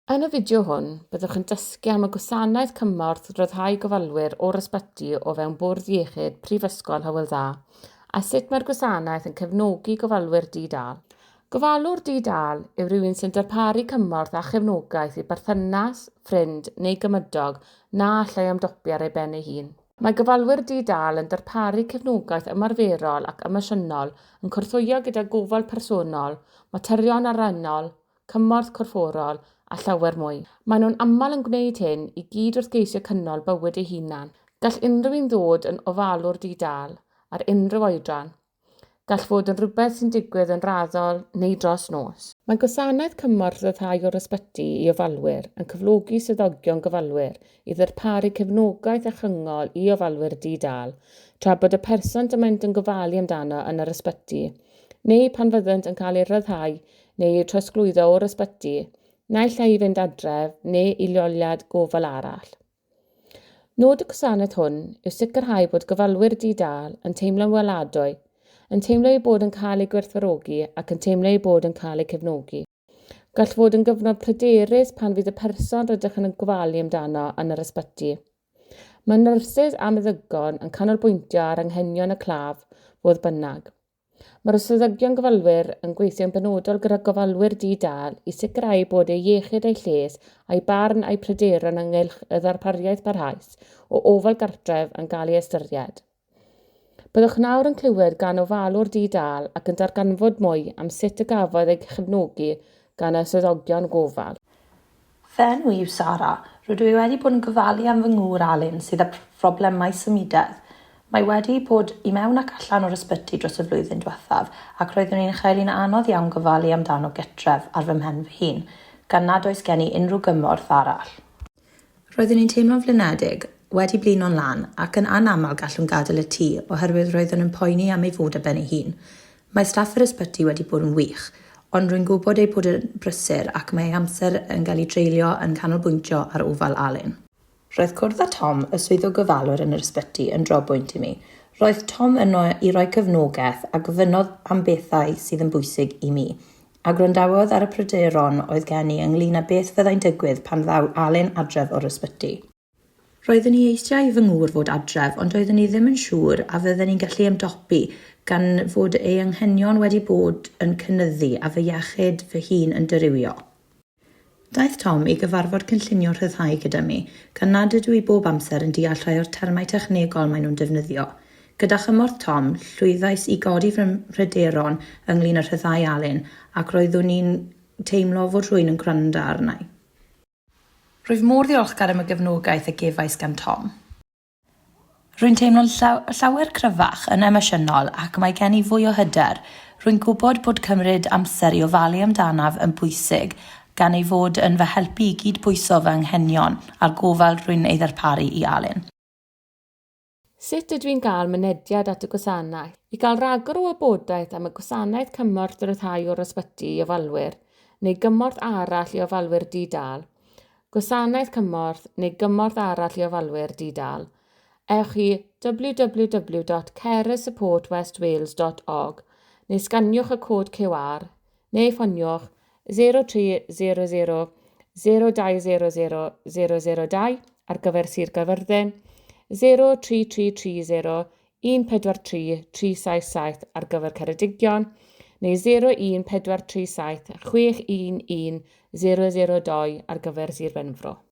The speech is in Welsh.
Yn y fideo hwn, byddwch yn dysgu am y gwasanaeth cymorth rhyddhau gofalwyr o'r ysbyty o fewn Bwrdd Iechyd Prifysgol Hywel Dda a sut mae'r gwasanaeth yn cefnogi gofalwyr di-dâl. Gofalwr di-dâl yw rhywun sy'n darparu cymorth a chefnogaeth i berthynas, ffrind neu gymydog na allai ymdopi ar ei ben ei hun. Mae gofalwyr di-dâl yn darparu cefnogaeth ymarferol ac emosiynol, yn cynorthwyo gyda gofal personol, materion ariannol, cymorth corfforol a llawer mwy. Maen nhw'n aml yn gwneud hyn i gyd wrth geisio cynnal bywyd eu hunain. Gall unrhyw un ddod yn ofalwr di-dâl, ar unrhyw oedran. Gall fod yn rhywbeth sy'n digwydd yn raddol neu dros nos. Mae gwasanaeth cymorth rhyddhau o'r ysbyty i ofalwyr yn cyflogi swyddogion gofalwyr i ddarparu cefnogaeth a chyngor i ofalwyr di-dâl, tra bod y person y maent yn gofalu amdano yn yr ysbyty, neu pan fyddant yn cael eu rhyddhau neu eu trosglwyddo o'r ysbyty, naill ai i fynd adref neu i leoliad gofal arall. Nod y gwasanaeth hwn yw sicrhau bod gofalwyr di-dâl yn teimlo'n weladwy, yn teimlo eu bod yn cael eu gwerthfawrogi ac yn teimlo eu bod yn cael eu cefnogi. Gall fod yn gyfnod pryderus pan fydd y person rydych yn gofalu amdano yn yr ysbyty. Mae nyrsys a meddygon yn canolbwyntio ar anghenion y claf, fodd bynnag. Mae'r swyddogion gofalwyr yn gweithio'n benodol gyda gofalwyr di-dâl i sicrhau bod eu iechyd a'u lles, a'u barn a'u pryderon ynghylch y ddarpariaeth barhaus o ofal gartref yn cael ei ystyried. Byddwch nawr yn clywed gan ofalwr di-dâl ac yn darganfod mwy am sut y gafodd ei chefnogi gan y swyddogion gofal. Fy enw i yw Sara. Rydw i wedi bod yn gofalu am fy ngŵr Alun sydd â phroblemau symudedd. Mae wedi bod i mewn ac allan o'r ysbyty dros y flwyddyn diwethaf ac roeddwn i'n chael hi'n anodd iawn gofalu amdano gytref ar fy mhen fy hun, gan nad oes gen i unrhyw gymorth arall. Roeddwn i'n teimlo'n flinedig, wedi blino'n lân, ac yn anaml gallwn gadael y tŷ oherwydd roeddwn yn poeni am ei fod ar ben ei hun. Mae staff yr ysbyty wedi bod yn wych, ond rwy'n gwybod eu bod yn brysur ac mae eu hamser yn cael ei dreulio yn canolbwyntio ar ofal Alun. Roedd cwrdd â Tom, y swyddog gofalwr yn yr ysbyty, yn drobwynt i mi. Roedd Tom yno i roi cefnogaeth a gofynnodd am bethau sydd yn bwysig i mi, a gwrandawodd ar y pryderon oedd gen i ynglŷn â beth fyddai'n digwydd pan ddaw Alun adref o'r ysbyty. Roeddwn i eisiau i fy ngŵr fod adref ond doeddwn i ddim yn siŵr a fydden i'n gallu ymdopi gan fod ei anghenion wedi bod yn cynyddu a fy iechyd fy hun yn dirywio. Daeth Tom i gyfarfod cynllunio rhyddhau gyda mi, gan nad ydw i bob amser yn deall rhai o'r termau technegol maen nhw'n defnyddio. Gyda chymorth Tom, llwyddais i godi fy mhryderon ynglŷn â rhyddhau Alun, ac roeddwn i'n teimlo fod rhywun yn gwrando arna i. Rwyf mor ddiolchgar am y gefnogaeth a gefais gan Tom. Rwy'n teimlo'n llawer cryfach yn emosiynol ac mae gen i fwy o hyder. Rwy'n gwybod bod cymryd amser i ofalu amdanaf yn bwysig gan ei fod yn fy helpu i gydbwyso fy anghenion a'r gofal rwy'n ei ddarparu i Alun. Sut ydw i'n cael mynediad at y gwasanaeth? I gael rhagor o wybodaeth am y gwasanaeth cymorth rhyddhau o'r ysbyty i ofalwyr, neu gymorth arall i ofalwyr di-dâl, gwasanaeth cymorth neu gymorth arall i ofalwyr di-dâl, ewch i www.carersupportwestwales.org neu sganiwch y cod QR neu ffoniwch 0300 0200 002 ar gyfer Sir Gaerfyrddin, 03330 143 377 ar gyfer Ceredigion neu 01437 611 002 ar gyfer Sir Benfro.